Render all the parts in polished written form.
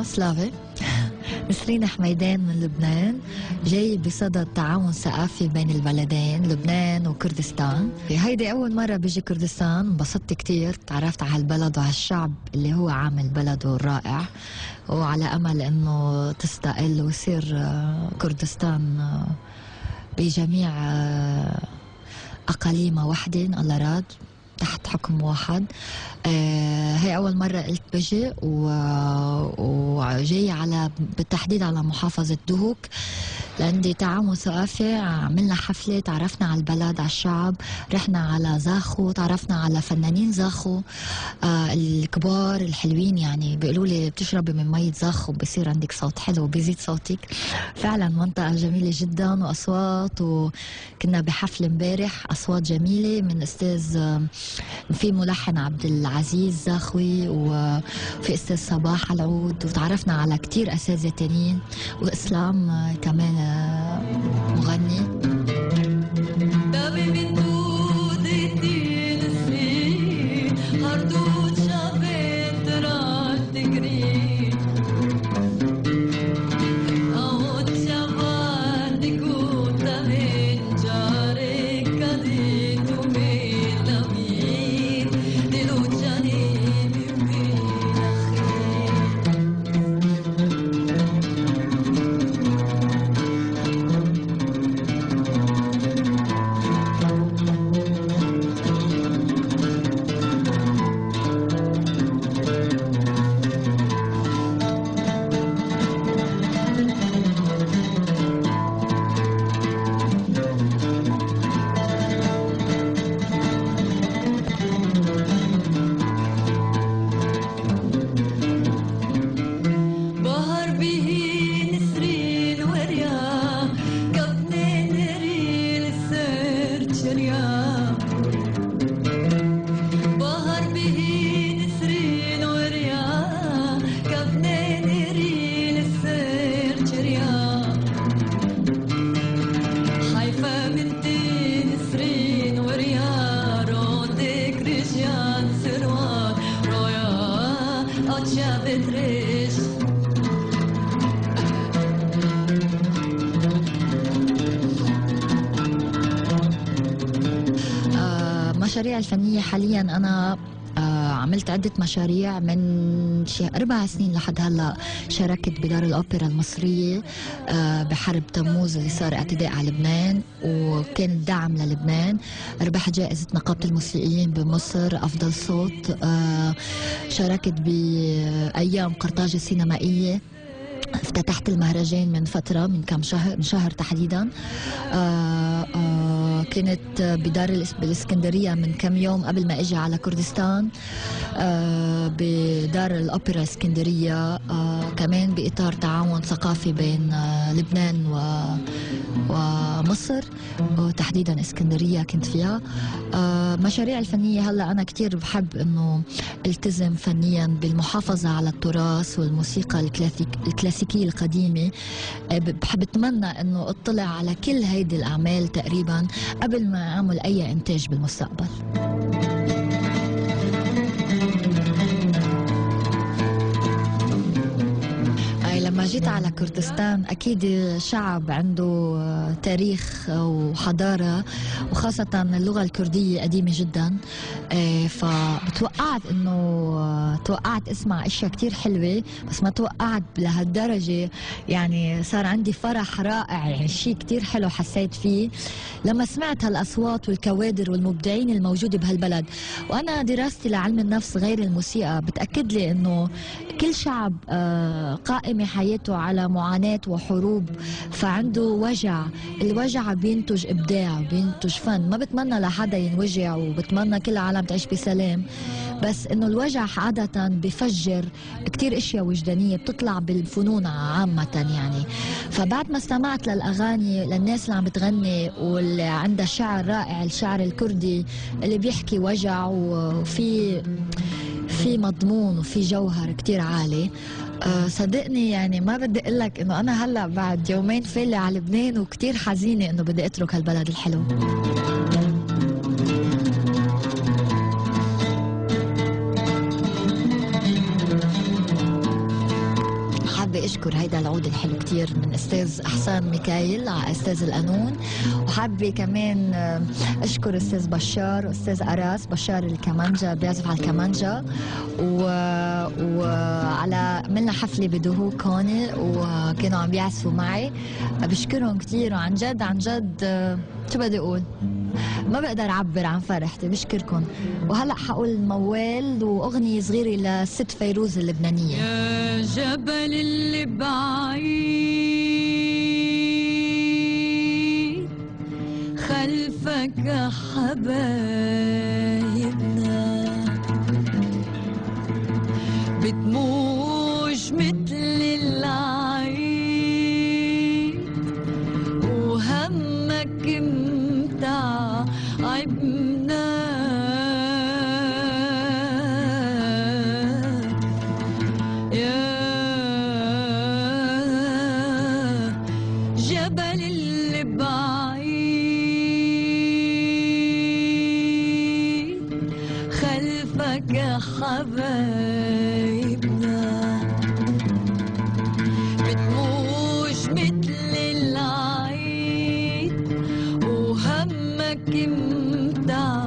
سلافي نسرين حميدان من لبنان، جاي بصدد تعاون ثقافي بين البلدين لبنان وكردستان. هيدي أول مرة بيجي كردستان، انبسطت كتير، تعرفت على هالبلد وعلى الشعب اللي هو عامل بلده الرائع، وعلى أمل إنه تستقل ويصير كردستان بجميع أقاليمها وحدة إن الله راد، تحت حكم واحد. هي أول مرة قلت بجي وجاي على بالتحديد على محافظة دهوك، لعندي تعاون ثقافي. عملنا حفلة، تعرفنا على البلد، على الشعب، رحنا على زاخو، تعرفنا على فنانين زاخو الكبار الحلوين، يعني بيقولوا لي بتشربي من مية زاخو بصير عندك صوت حلو بيزيد صوتك. فعلا منطقة جميلة جدا وأصوات، وكنا بحفل امبارح أصوات جميلة من أستاذ، في ملحن عبد العزيز زاخوي، وفي أستاذ صباح العود، وتعرفنا على كتير أساتذة تانيين، وإسلام كمان مغني. مشاريع الفنية حاليا أنا عملت عدة مشاريع من شي 4 سنين لحد هلا. شاركت بدار الأوبرا المصرية بحرب تموز اللي صار اعتداء على لبنان، وكان دعم للبنان. ربحت جائزة نقابة الموسيقيين بمصر أفضل صوت. شاركت بأيام قرطاج السينمائية، افتتحت المهرجان من فترة، من كم شهر، من شهر تحديدا. كنت بدار بالإسكندرية من كم يوم قبل ما اجي على كردستان، بدار الأوبرا الإسكندرية، كمان بإطار تعاون ثقافي بين لبنان ومصر، وتحديدا اسكندرية كنت فيها. مشاريع الفنية هلا أنا كتير بحب إنه التزم فنيا بالمحافظة على التراث والموسيقى الكلاسيكية القديمة. بحب أتمنى إنه أطلع على كل هيدي الأعمال تقريبا قبل ما أعمل أي إنتاج بالمستقبل. لما جيت على كردستان أكيد شعب عنده تاريخ وحضارة، وخاصة اللغة الكردية قديمة جدا، فتوقعت إنه توقعت اسمع أشياء كتير حلوة، بس ما توقعت لهالدرجة. يعني صار عندي فرح رائع، يعني شيء كتير حلو حسيت فيه لما سمعت هالأصوات والكوادر والمبدعين الموجودة بهالبلد. وأنا دراستي لعلم النفس غير الموسيقى بتأكد لي إنه كل شعب قائمة حياته على معاناة وحروب، فعنده وجع، الوجع بينتج إبداع، بينتج فن. ما بتمنى لحدا ينوجع، وبتمنى كل العالم تعيش بسلام، بس إنه الوجع عادة بفجر كتير أشياء وجدانية بتطلع بالفنون عامة يعني. فبعد ما استمعت للأغاني، للناس اللي عم بتغني واللي عندها شعر رائع، الشعر الكردي اللي بيحكي وجع وفي في مضمون وفي جوهر كتير عالي، صدقني يعني ما بدي اقول لك انه انا هلا بعد يومين فالي على لبنان وكتير حزينه انه بدي اترك هالبلد الحلو. أشكر هيدا العود الحلو كتير من أستاذ أحسان ميكايل على أستاذ القانون، وحابة كمان أشكر أستاذ بشار وأستاذ أراس بشار الكمانجا بيعزف على الكمانجا، وعلى عملنا حفلة بدهوك هون وكانوا عم بيعزفوا معي، بشكرهم كتير. وعن جد عن جد شو بدي أقول، ما بقدر أعبر عن فرحتي، بشكركم. وهلأ حقول موال وأغنية صغيرة للست فيروز اللبنانية. يا جبل اللي بعيد خلفك حبايبنا، بتموج مثل العيد وهمك متعبنا. يا جبل اللي بعيد خلفك حبايبنا، بتموج مثل العيد وهمك متعبنا.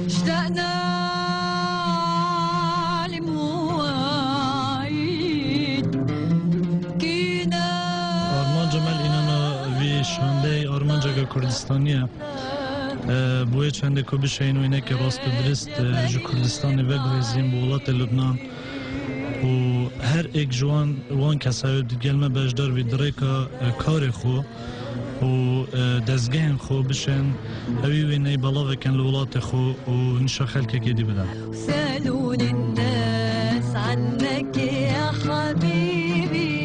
اشتقنا لمواعيد كينا. Armanca me înana vî şandeyê armanceke Kurdistaniye. Bûye çendê ku bişeyên wênekê rast û dirist ji Kurdistanê veguhêzîn bi welatê Lubnan û her êk ji wan kesayê digel me beşdar bî dirêka karê xwe û dezgehên xwe bişên ewî wêneyê belavekin li welatê xwe û nîşa xelkekê dî bidin. سألوني الناس عنك يا حبيبي،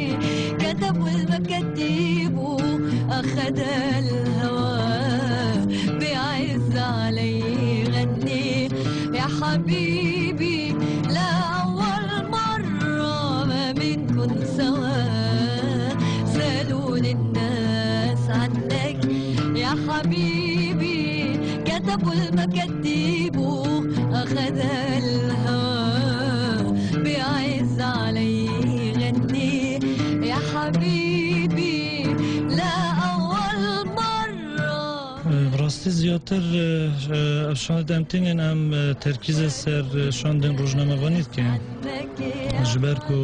كتبوا المكاتيب وأخذ الهوى بعز علي غني يا حبيبي، لا أول مرة ما منكن سوا. سألوني الناس عنك يا حبيبي، كتبوا المكاتيب وأخذ الهوى بعز علي غني يا حبيبي، لا أول مرة. Rastî ziyatır şand em tînin em terkîze ser şandên rojnamevanî dikin. Ji ber ku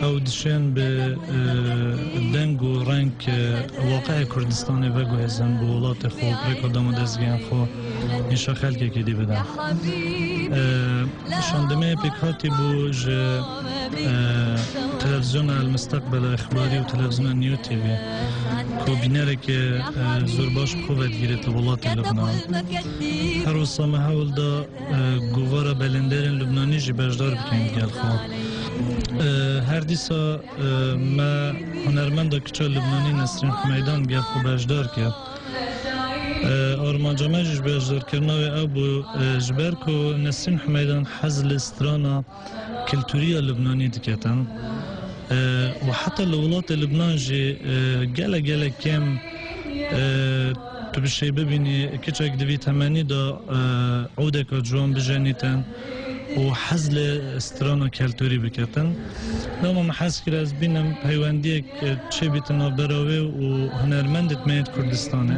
ew dişên bi deng û reng waqeyê Kurdistanê veguhêzin bi welatê xwe, rêka dam û dezgehên xwe nîşa xelkekê dî bidin. Şandemê pêkhatî bû ji televizyona El Mustaqbel Exbarî û televizyona New TV ku bînerekê zor baş bi xwe vedigirêt li welatê Lubnan. Her wisa me hewl da govara belenderên Lubnanî jî beşdar bikin gel xwe. Her dîsa me hunermenda kiça Lubnanî Nesrîn Hümeydan gel xwe beşdar kir. Armanca me jî ji beşdarkirina wê ew bû ji ber ku Nesrîn Hümeydan hez li strana kültûriya Lubnanî diketin. Û heta li welatê Lubnan jî gelek gelek kêm tu bi şey bibînî kiçek divî temenî da ewdeka ciwan bijenîtin û hez li strana keltûrî biketin. Dema me hez kir ez bînim peywendiyek çêbîtin navbera wê û hunermendê me yê Kurdistanê.